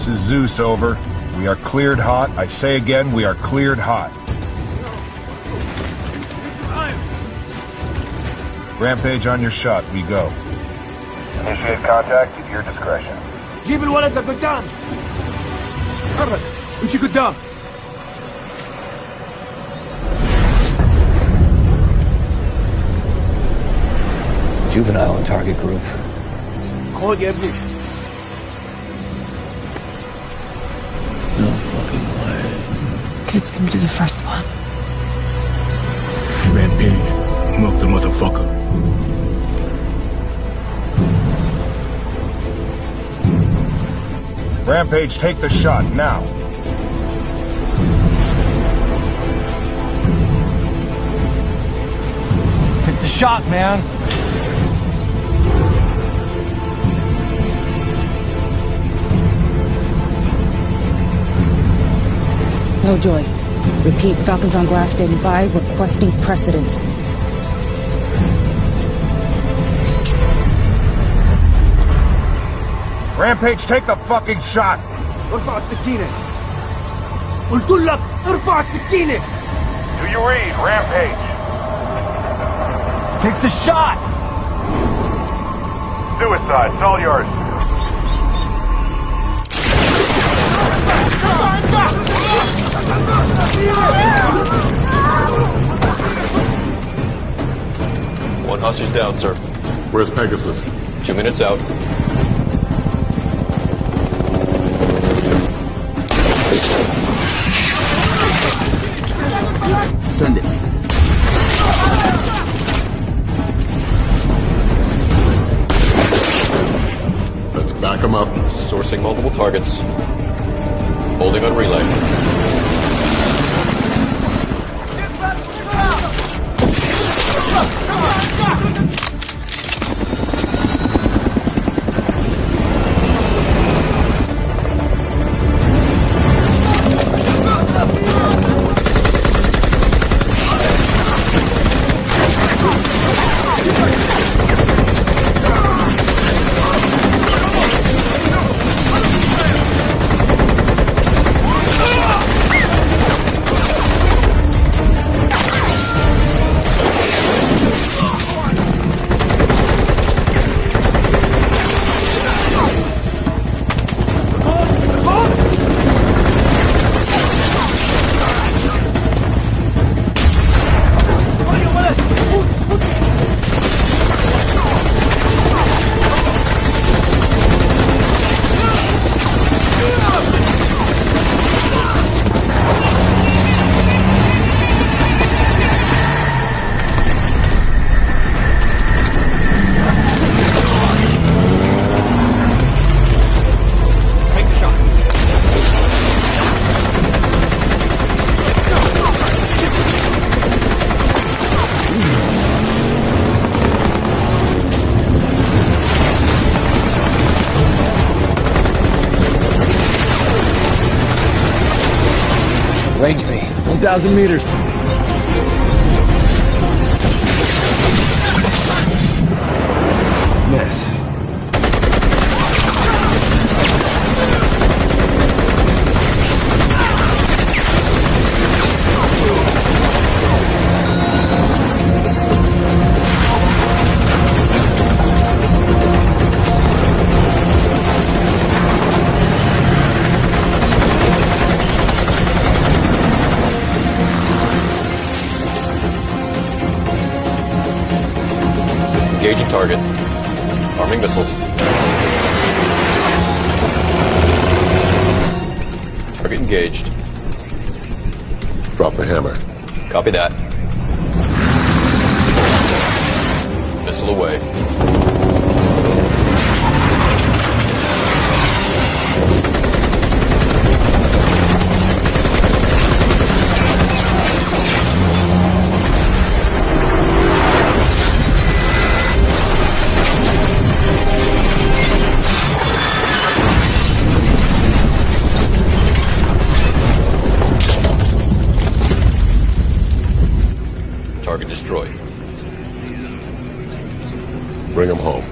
This is Zeus, over. We are cleared hot. I say again, we are cleared hot. Rampage on your shot. We go. Initiate contact at your discretion. جيب الولد لقدام. تحرك، امشي قدام. Juvenile and target group. خذ يا ابني. No fucking way. Kid's gonna be the first one. Rampage. Milk the motherfucker. Rampage, take the shot, now. Take the shot, man. No joy. Repeat, Falcons on glass standing by, requesting precedence. Rampage, take the fucking shot! ارفع السكينة. قلت لك ارفع السكينة. Do you read, Rampage? Take the shot. Suicide, it's all yours. One hostage down, sir. Where's Pegasus? 2 minutes out. Send it. Let's back him up. Sourcing multiple targets. Holding on relay. Take the shot. Range me. 1,000 meters. Miss. Engaging target. Arming missiles. Target engaged. Drop the hammer. Copy that. Missile away. Target destroyed. Bring him home.